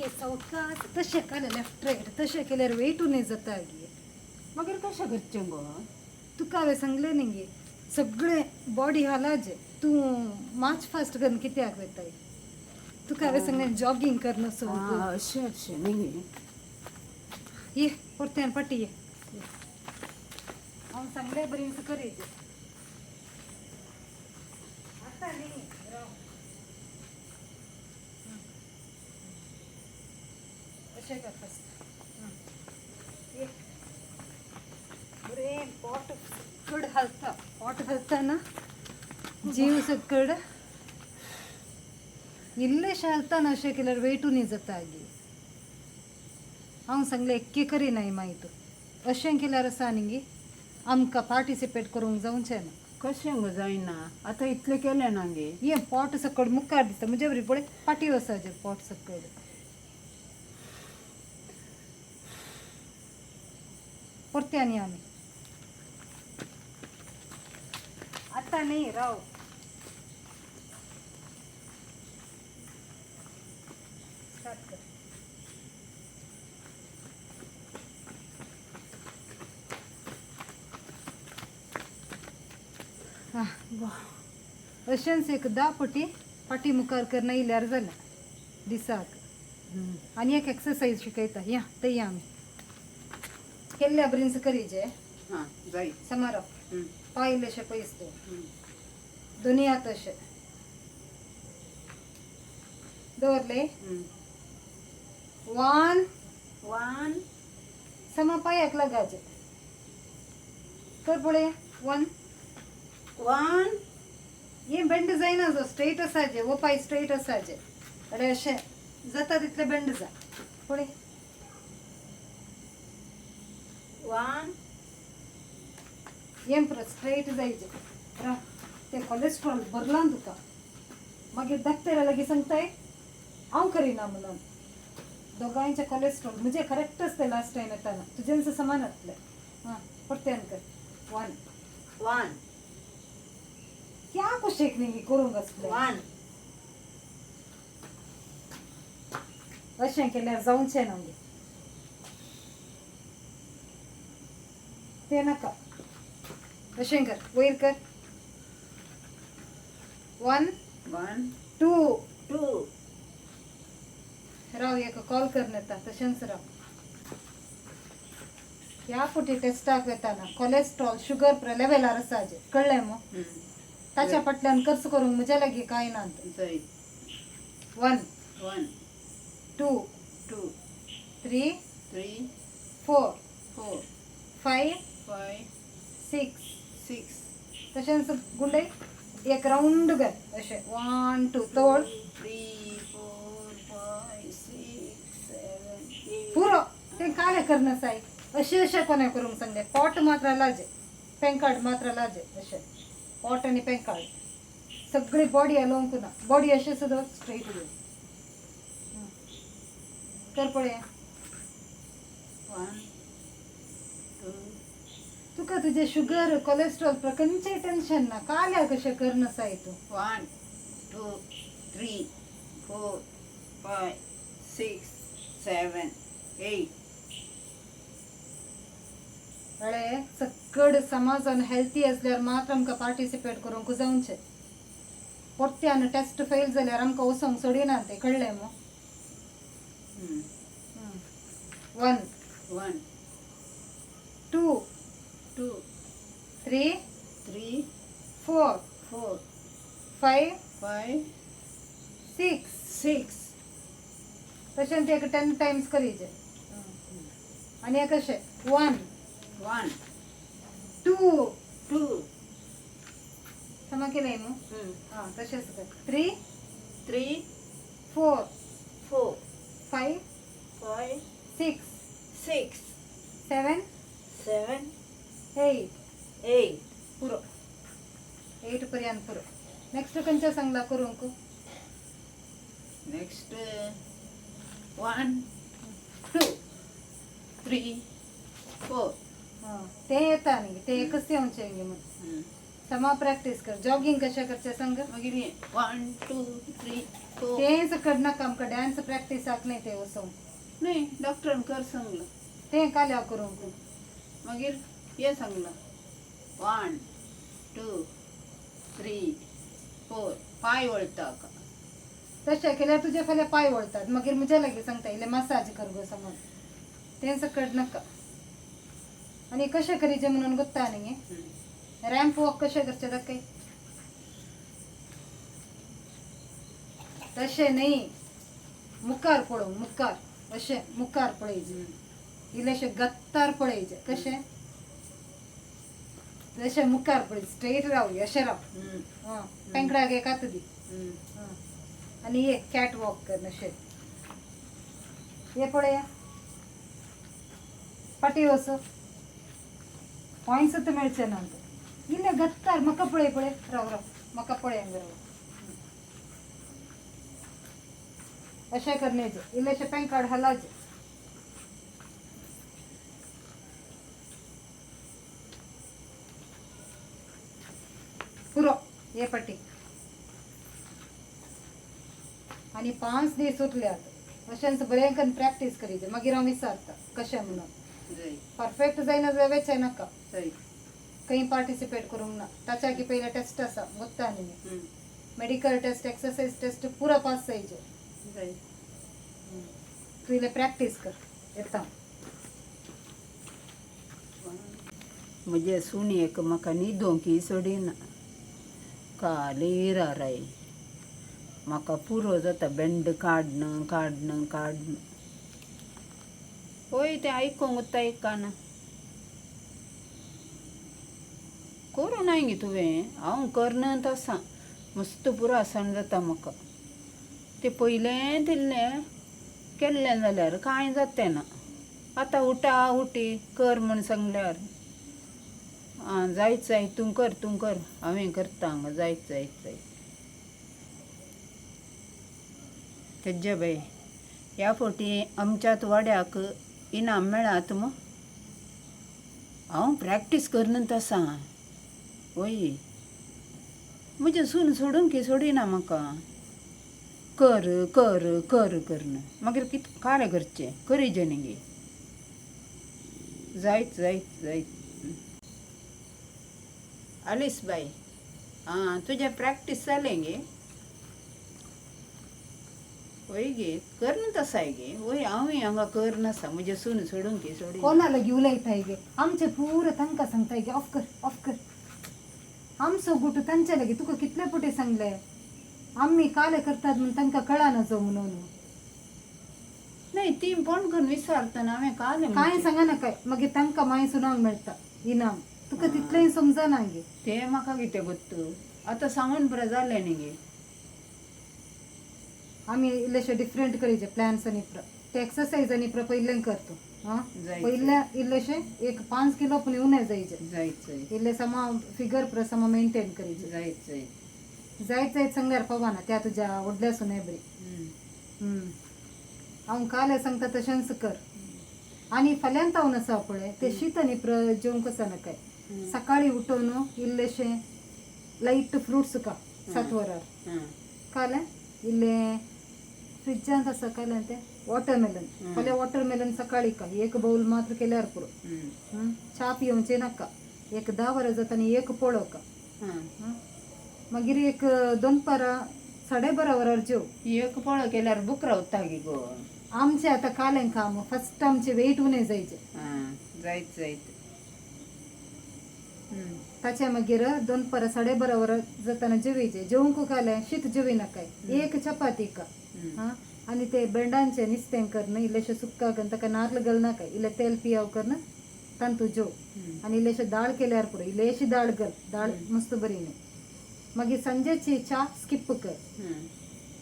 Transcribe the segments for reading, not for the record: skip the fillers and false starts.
सारकें सवकास तशें केलें लेफ्ट रायट तशें केल्यार वेटू न्ही जाता गे. मागीर कशें करचें गो? तुका हांवें सांगलें न्ही गे, सगळें बॉडी हालाजे. तूं मार्च फास्ट करून कित्याक वताय? तुका हांवें सांगलें जॉगींग कर न्हू. आं, अशें अशें न्ही गे. ये परत्यान फाटी ये. हांव सांगले बरीच करीत आतां न्ही, राव. अशें कर फस्ट. ये बरें पोट सकड हालता, पोट हालता ना जीव सकड इल्लेशें हालताना. अशें केल्यार वेटू न्ही जाता गे. हांव सांगलें एक्के करिनाय मागीर तूं अशें केल्यार आसा न्ही गे, आमकां पार्टिसिपेट करूंक जावचें ना. कशें गो जायना? आतां इतलें केलें ना गे. हें पोट सकड मुखार दिसता म्हजे बरी. पळय, फाटीं वचपाचें पोट सकड. परते आनी आमी आतां न्ही, राव. स्टार्ट कर. आह, अशेंच एक 10 पटी फाटी मुखार करना इल्यार जालें दिसाक. आनी एक एक्सरसाइज शिकयता, या थंय या. आमी केल्ल्या बरीच करीजे. हां, जाय. समारो पांय इल्लेशे पयस दवर. दोनी हात अशे दवरले. वन. वन. समा पांयाक लागाचे कर पळय. वन. वन. हे बेंड जायना जो स्ट्रेट आसाचे वो पांय स्ट्रेट आसाचे. अरे, अशें जाता तितले बेंड जा पळय. वन. हें परत स्ट्रेट जायचे. राव, तें कोलेस्ट्रॉल भरलां तुका. मागीर डॉक्टरा लागीं सांगताय हांव करिना म्हणून. दोगांयचें कोलेस्ट्रॉल म्हजें करेक्ट आसलें लास्ट टायम येताना, तुजेंच समान आसलें. आं, परतें कर. वन. वन. क्या कुशेक न्ही करूंक आसलें. वन. अशें केल्यार जावचें ना गे तें. नाका, अशें कर, वयर कर. वन. वन. टू. टू. राव, एक कॉल करून येता. तशेंच राव. ह्या फुटी टेस्टाक वेताना कोलेस्ट्रॉल शुगर लेवलार आसाजे, कळ्ळें मू? ताच्या फाटल्यान खर्च करूंक म्हज्या लागीं कांय ना. जाय. One. One. To. To. Three. Three. Four. Four. Five. Five. Six. Six. तशेंच गुंडे एक रावंड घाल अशें. वन, टू, तोळ. Three, four, five, six, seven, eight. पुरो. तें कालें करना साय. अशें अशें कोणें करूंक सांगलें? पोट मात्र लाजे, पेंकाड मात्र लाजे. अशें पोट आनी पेंकाड, सगळी बॉडी हलोवंक ना. बॉडी अशें सुद्दां स्ट्रेट दवर. कर पळया. One, two. तुका तुजें शुगर कोलेस्ट्रॉल खंयचें टेन्शन ना. काल्या कशें करना साय तूं. One, two, three, four, five, six, seven, eight. कळ्ळें? सकड समाजान हेल्थी आसल्यार मात्र आमकां पार्टिसिपेट करूंक जावचें. परत्यान टेस्ट फेल जाल्यार आमकां वचोंक सोडिना तें, कळ्ळें मू? One. One. To. To. Three. Three. Four. Four. Five. Five. Six. Six. तशें एक 10 टायम्स करीचे. आनी एक अशें. One. One. To. To. समा केलें मू? आं, तशेंच कर. Three. Three. Four. Four. Five. Five. Six. Six. Seven. Seven. Eight. Eight. पुरो, एट पर्यंत पुरो. नेक्स्ट खंयचें सांगला करूंक? Next, one, two, three, four. आं, तें येता न्ही, तें एकच येवचें गे म्हूण. समा प्रॅक्टीस कर. जॉगिंग कशें करचें सांग. मागीर हें 1 2 3 4. तेंच करनाका आमकां डान्स प्रॅक्टिसाक न्ही तें वचोंक. न्ही डॉक्टरान कर सांगलां. तें काल्याव करूंक. मागीर हें सांगलां 1 2 3 4 पांय वळटा. तशें केल्यार तुजे फाल्यां पांय वळतात. मागीर म्हज्या लागीं सांगता इल्लें मसाज कर गो समज. तेंच करनाका. आनी कशें करीचें म्हणून गोत्ता न्ही. रॅम्प वॉक कशें करचें दाखय. तशें न्ही, मुखार पळोवंक, मुखार अशें मुखार पळयचें, इल्लेशें गत्तार पळयचें. कशें तशें मुखार पळय, स्ट्रेट राव, अशें राव. आं, पेंकडाक एक हात दी. आनी ये कॅट वॉक कर अशें. हे पळया फाटीं वचो, पॉयंट्स मेळचे ना आमकां. इल्ले गत्तार म्हाका पळय पळय, राव राव म्हाका पळय हांगा राव. अशें करण्याचें, इल्लेशें पेंकाड हालाचें. पुरो हे पट्टी. आनी 5 दीस उरल्यात, अशेंच बरें करून प्रॅक्टीस करीचे. मागीर हांव विचारता कशें म्हणून. परफेक्ट जायना जाल्यार वेचें नाका, खंय पार्टिसिपेट करूंक ना. ताच्या की पयलें टेस्ट आसा गोत्ता न्ही, मेडिकल टेस्ट, एक्सरसाइज टेस्ट पुरो पास जायचे. तूं इल्लें प्रॅक्टीस कर, येता. म्हजे सुणेक म्हाका न्हिदोंकी सोडिना. काल इराराय म्हाका पुरो जाता बेंड काडन काडन काडन. पळय तें आयकोंक उरता आयकना. करूं नाय गे तुवें, हांव करनत आसा. मस्त पुरो आसन जाता म्हाका. तें पयलें तिल्लें केल्लें जाल्यार कांय जातें ना. आतां उठा उठी कर म्हूण सांगल्यार आं जायत जायत तूं कर तूं कर, हांवें करता हांगा जायत जायत जायत. तेज्या बाय ह्या फावटी आमच्यात वाड्याक इनाम मेळात मू. हांव प्रॅक्टीस करनत आसा. वय म्हजें सून सोडूंक सोडिना म्हाका. कर कर कर करन मागीर कित कालें करचें, करीजें न्ही गे. जायत जायत जायत. आलीस बाय, आं तुजें प्रॅक्टीस जालें गे? वय गे करनत आसाय गे. वय हांवूय हांगा करन आसा, म्हजें सून सोडूंक सोडिना. कोणा लागीं उलयताय गे? आमचें पुरो तांकां सांगताय गे, ऑफ कर ऑफ कर. आमचो गुट तांच्या लागीं तुका कितले फावटी सांगलें, आमी काले करतात म्हूण तांकां कळना जो म्हणून. न्ही ती फोन करून विचारतना हांवें कालें कांय सांगना काय, मागीर तांकां मागीर सुनांक मेळटा इनाम. तुका तितलेंय समजना गे. तें म्हाका कितें गोत्तू, आतां सांगून बरें जालें न्ही गे. आमी इल्लेशे डिफरंट करीचे प्लॅन्स आनी प्र ते एक्सरसाइज आनी प्र पयलें करतो. आं, पयलें इल्लेशें एक 5 किलो पूण उणें जायचे. जायत जायत. इल्लें समा फिगर प्र समा मेंटेन करीचे. जायत जायत. जायत जायत सांगल्यार पवाना त्या तुज्या व्हडल्या सुने बरी. हांव कालें सांगता तशेंच कर. आनी फाल्यांत हांव आसा पळय ते शीत आनी प्र जेवंक आसा नाकाय. सकाळीं उठोवन इल्लेशें लायट फ्रुट्स का 7 वरार कालें इल्लें फ्रिज्जांत आसा कालें तें वॉटरमेलन. फाल्यां वॉटरमेलन सकाळीं का एक बावल मात्र केल्यार पुरो. च्या पिवचें नाका. एक 10 वरां जाता आनी एक पोळो का. मागीर एक दनपारां 12:30 वरार जेव. एक पोळो केल्यार भूक रावता गे गो. आमचें आतां कालें काम फस्ट आमचें वेट उणें जायचें. जायत जायत. ताच्या मागीर दनपारां 12:30 वरां जाताना जेवयचें. जेवंक कालें शीत जेवी नाकाय, एक चपाती का. आं, आनी ते बेंडांचें निस्तें करन इल्लेशें सुक्का करून ताका नार्ल घालनाकाय, इल्लें तेल पियाव करन तांतू जेव. आनी इल्लेशें दाळ केल्यार पुरो, इल्लेशी दाळ घाल, दाळ मस्त बरी न्ही. मागीर सांजेची च्या स्कीप कर.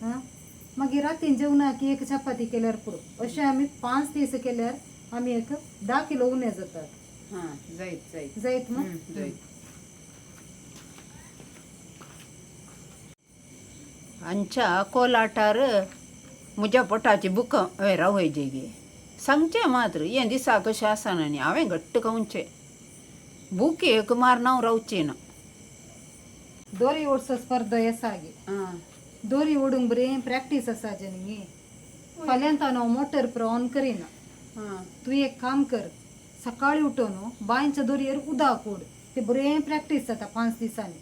आं, मागीर रातीन जेवणाक एक चपाती केल्यार पुरो. अशें आमी 5 दीस केल्यार आमी एक 10 किलो उणें जातात. जायत जायत. जायत मग? जायत. आमच्या कोलाटार म्हज्या पोटाची बुकां हय रावयची गे. सांगचें मात्र हें दिसा कशें आसना न्ही, हांवें घट्ट खावचें. भूक एक मारना हांव रावचें ना. दोरी ओडचो स्पर्धा आसा गे. आं. दोरी ओडूंक बरें प्रॅक्टीस आसा जे न्ही. फाल्यां हांव मोटर पुरो ऑन करिना. आं. तूं एक काम कर, सकाळी उठोन बांयच्या दोरयेर उदक ओड, ते बरें प्रॅक्टीस जाता 5 दिसांनी.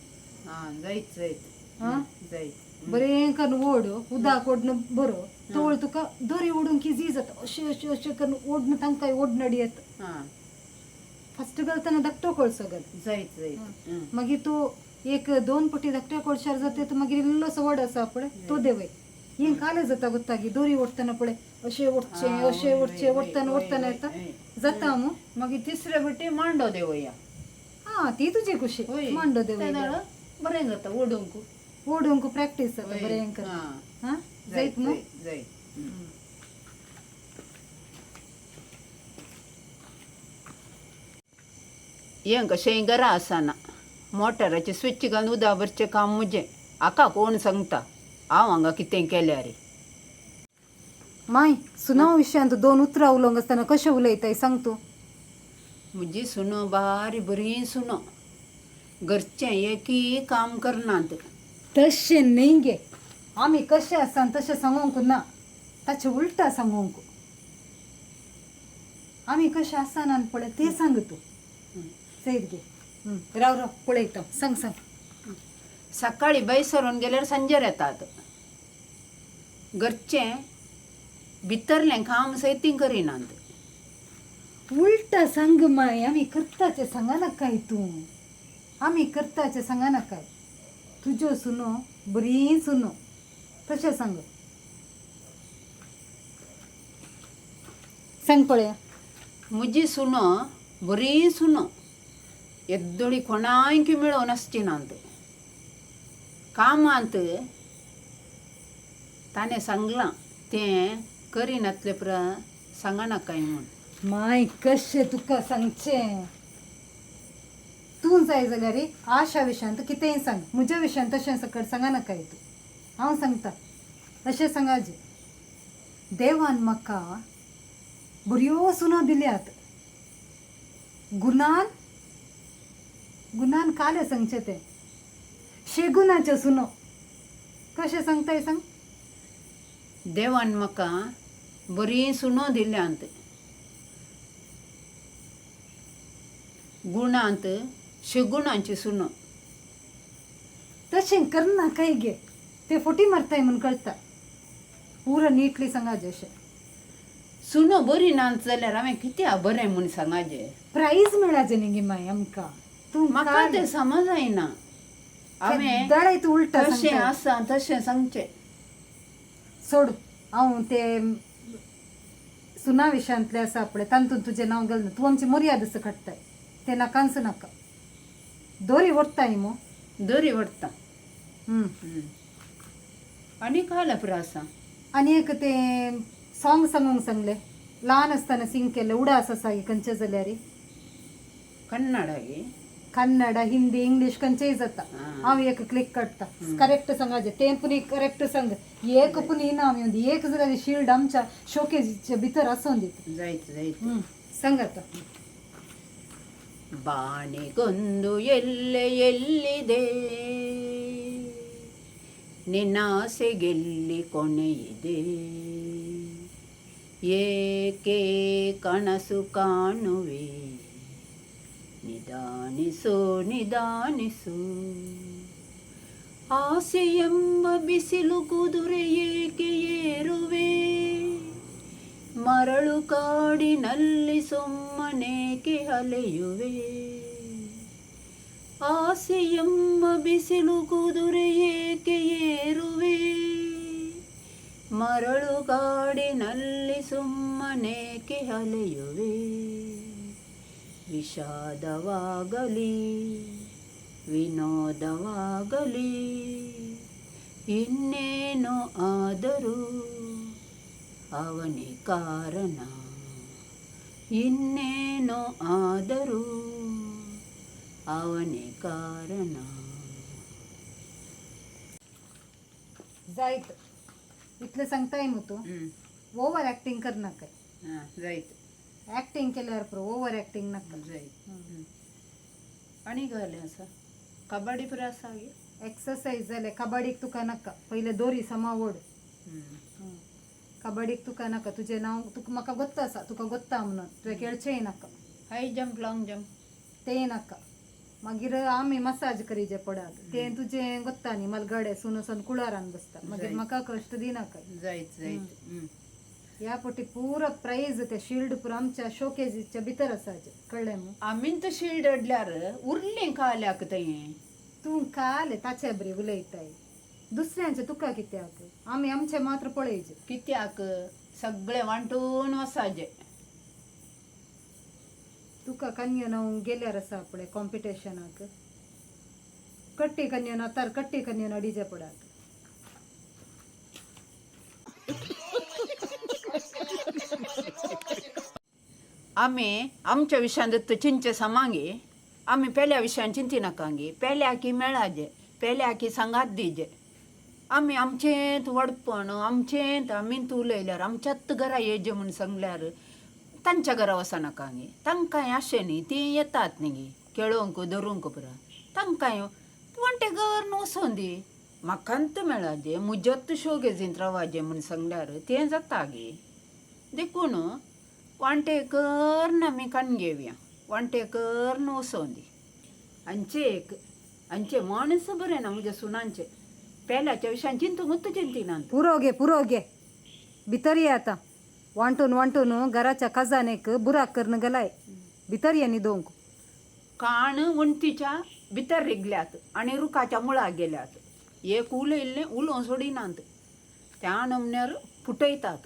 आं, जायत जायत. आं? जायत. बरें करून ओड, उदक ओडन बरो तवळ तुका दोरी ओडूंक इजी जाता. अशें अशें अशें करून ओडन तांकां ओडनडी येता. आं. फस्ट घालतना धाकटो कोळसो घाल. जायत जायत. मागीर तो एक 2 पटी धाकट्या कोळशार जाता तो मागीर इल्लोसो वड आसा पळय तो देंवय. हें कालें जाता गोत्तागी दोरी ओडटना पळय अशें ओडचें अशें ओडचें ओडटना ओडटना येता जाता मू. मागीर तिसरे पटी मांडो देवया. आं, ती तुजी खुशी. मांडो देंवय. बरें जाता ओडूंक. ओडूंक प्रॅक्टीस जाता बरें कर. आं, जायत मू. जायत. हें कशें घरा आसना मोटराचें स्विच घालून उदक भरचें काम म्हजें. हाका कोण सांगता हांव हांगा कितें केल्यार. माय, सुनाव विशयांत 2 उतरां उलोवंक आसतना कशें उलयताय सांग तूं. म्हजी सुनो बारी बरी सुनो, घरचें एकय काम करनात. तशें न्ही गे, आमी कशें आसा तशें सांगूंक ना, ताचें उल्टा सांगूंक. आमी कशें आसना पळय तें सांग तूं. चैत गे, राव राव पळयता, सांग सांग. सकाळी भायर सरून गेल्यार सांजेर येतात. घरचें भितरलें काम सयत तीं करिनात. उल्टा सांग माय, आमी करताचें सांगा नाकाय तूं. आमी करताचें सांगा नाकाय. तुज्यो सुनो बरी सुनो तशें सांग. सांग पळया. म्हजी सुनो बरी सुनो, येद्दोळी कोणायक मेळोवन आसची नात. कामांत ताणें सांगलां तें करिनातलें पुरा सांगा नाकाय म्हूण. माय, कशें तुका सांगचें, तूं जाय जाल्यार आशा विशयांत कितेंय सांग, म्हज्या विशयांत तशें सकट सांगा नाकाय तूं. हांव सांगता अशें सांगाजे, देवान म्हाका बऱ्यो सुनो दिल्यात. गुणान गुणान कालें सांगचें तें शेगुणाच्यो सुनो. कशें सांगताय सांग. देवान म्हाका बरी सुनो दिल्यांत, गुणांत शेगुणांची सुनो. तशें करना काय गे, ते फोटी मारताय म्हूण कळटा. पुरो निटली सांगाजे अशें. सुनो बरी ना जाल्यार हांवें कित्याक बरें म्हूण सांगाजे. प्रायज मेळाजे न्ही गे माय आमकां. तूं म्हाका तें समज जायना. हांवें तूं उल्टा कशें आसा तशें सांगचें. सोड, हांव ते सुना विशयांतलें आसा पळय तातूंत तुजें नांव घालना. तूं आमची मर्याद असो काडटाय, तें नाकांच नाका. दोरी ओडटाय मू. दोरी ओडटा. आनी काल पुरो आसा. आनी एक तें सॉंग सांगूंक सांगलें, ल्हान आसतना सिंग केल्लें उडास आसा खंयचें जाल्यार. कन्नडा गे? कन्नडा, हिंदी, इंग्लीश खंयचेय जाता. हांव एक क्लिक काडटा, करेक्ट सांगाचें तें पुणी करेक्ट सांग. एक पुणी इनाम येवन एक जाल्यार शिल्ड आमच्या शोकेजीच्या भितर आसून दिता. जायत जायत. सांग आतां. ಬಾಣಿಗೊಂದು ಎಲ್ಲೆ ಎಲ್ಲಿದೆ, ನಿನ್ನಾಸೆಗೆಲ್ಲಿ ಕೊನೆಯಿದೆ, ಏಕೆ ಕನಸು ಕಾಣುವೆ, ನಿಧಾನಿಸು ನಿಧಾನಿಸು, ಆಸೆಯೆಂಬ ಬಿಸಿಲು ಕುದುರೆ ಏಕೆ ಏರುವೆ, ಮರಳು ಕಾಡಿನಲ್ಲಿ ಸುಮ್ಮನೇಕೆ ಅಲೆಯುವೆ, ಆಸೆಯೆಂಬ ಬಿಸಿಲು ಕುದುರೆ ಏಕೆ ಏರುವೆ, ಮರಳು ಕಾಡಿನಲ್ಲಿ ಸುಮ್ಮನೇಕೆ ಅಲೆಯುವೆ, ವಿಷಾದವಾಗಲಿ ವಿನೋದವಾಗಲಿ ಇನ್ನೇನೋ ಆದರೂ ಅವನೇ ಕಾರಣ, ಇನ್ನೇನೋ ಆದರೂ ಅವನೇ ಕಾರಣ. जायत इतलें सांगताय मू तूं. ओवर एक्टिंग करनाकाय. जायत. एक्टिंग केल्यार पुरो, ओवर एक्टिंग नाका. जायत. आनी घालें आसा कबड्डी पुरो आसा गे. एक्सरसाइज जाले कबड्डीक तुका नाका पयले दोरी समा ओड. कबड्डीक तुका नाका. तुजें नांव तुका म्हाका गोत्ता आसा, तुका गोत्ता म्हणून तुवें खेळचेंय नाका. हाय जंप, लॉंग जंप. तेंय नाका. मागीर आमी मसाज करीजे पडात तें तुजें गोत्ता न्ही. मलगडे सुन वचोन कुळारान बसता मागीर. जायत. म्हाका कश्ट दिनाका. जायत जायत. ह्या पटी पुरो प्रायज ते शिल्ड पुरो आमच्या शोकेजीच्या भितर आसाचे, कळ्ळें मू? आमीन तर शिल्ड अडल्यार उरलें काल्याक थंय. तूं काले ताचे बरी उलयताय, दुसऱ्यांचे तुका कित्याक? आमी आमचे मात्र पळयचे. कित्याक सगळें वांटून वसाजे. तुका कन्या हांव गेल्यार आसा पळय कॉम्पिटिशनाक, कट्टी कन्या तर कट्टी कन्या अडीजे पडात. आमी आमच्या विशयान चिंचे समांगी, आमी पेल्या विशयान चिंती नाकांगी. पेल्याकी मेळाजे, पेल्याकी सांगात दिजे. आमी आमचेंत वडपण आमचेंत आमींत उलयल्यार आमच्यात घरा येजे म्हूण सांगल्यार तांच्या घरा वचनाकांगी. तांकांय अशें न्ही, तीं येतात न्ही गी खेळोंक धरूंक पुरा. तांकांय वांटे घर वचोन दी, म्हाकांत मेळाजे, मुजत शोगेजींत रावाजे म्हूण सांगल्यार तें जाता गे. देखून वांटे करन आमी कान घेवया, वांटे करन वचोन दी. हांचे एक हांचे माणस बरें ना म्हज्या सुनांचे. पेल्याच्या विशयान चिंतूंक चिंतिनात. पुरो घे, पुरो घे, भितर ये आतां. वांटून वांटून घराच्या खजानेक बुराक करून गेलाय. भितर ये न्हिदोंक. काण वणटीच्या भितर रिगल्यात आनी रुखाच्या मुळाक गेल्यात. एक उलयल्लें उलोवंक सोडिनात, त्या नमन्यार फुटयतात.